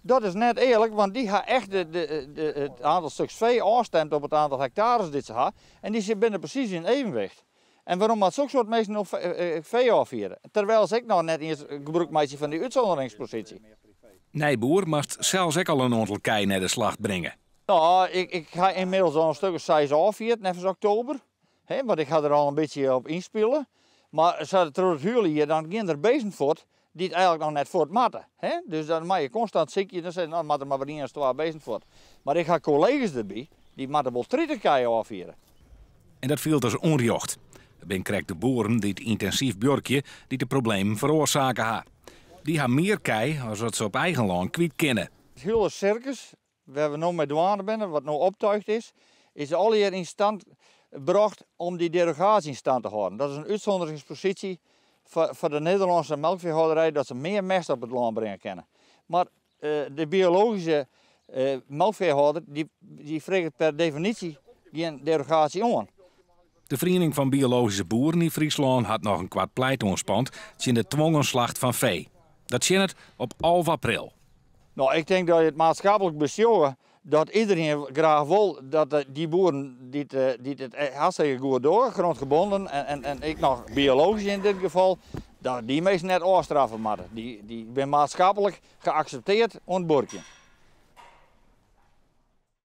Dat is net earlik, want dy ha echt de, de, de, it oantal stuks fee ôfstimd op it oantal hektares dy't se ha. En dy binne presys yn evenwicht. En wêrom moat sok soart minsken no fee ôffiere? Terwyl se ek noch net iens gebrûk meitsje fan dy útsûnderingsposysje. Nijboer moast sels ek al in oantal kij nei de slacht bringe. No, ik ha ynmiddels al in stik as seis ôffierd, neffens oktober. Hè, want ik ha der al in bytsje op ynspile. Mar sa troch it hiele jier, dan gean der bisten fuort dy't eigenlik noch net fuort moatte. Hè? Dus dan moatte je konstant sykje, dan sizze, no, moat der mar wer ien of twa bisten fuort. Mar ik ha kollega's derby, dy moatte wol 30 kij ôffiere. En dat fielt as ûnrjocht. It binne krekt de boeren dy't yntinsyf buorkje dy't de problemen feroarsake ha. Dy ha mear kij as wat se op eigen lân kwyt kinne. It hiele sirkus wêr't we no mei dwaande binne, wat no optuigd is, is allegear yn stand brocht om dy derogaasje yn stand te hâlden. Dat is in útsûnderingsposysje foar de Nederlânske melkfeehâlderij dat se mear mest op it lân bringe kinne. Mar de biologyske melkfeehâlder dy freget per definysje gjin derogaasje oan. De Feriening fan Biologyske Boeren yn Fryslân hat noch in koart pleit oanspand tsjin de twongen slacht fan fee. Dat tsjinnet op 11 april. No, ik tink dat it maatskiplik besjocht dat iderien graach wol dat dy boeren dy't it hartstikke goed dogge, grondgebonden en ek noch biologysk yn dit gefal, dat dy minsken net ôfstraffe moatte. Dy binne maatskiplik geakseptearre oan it buorkjen.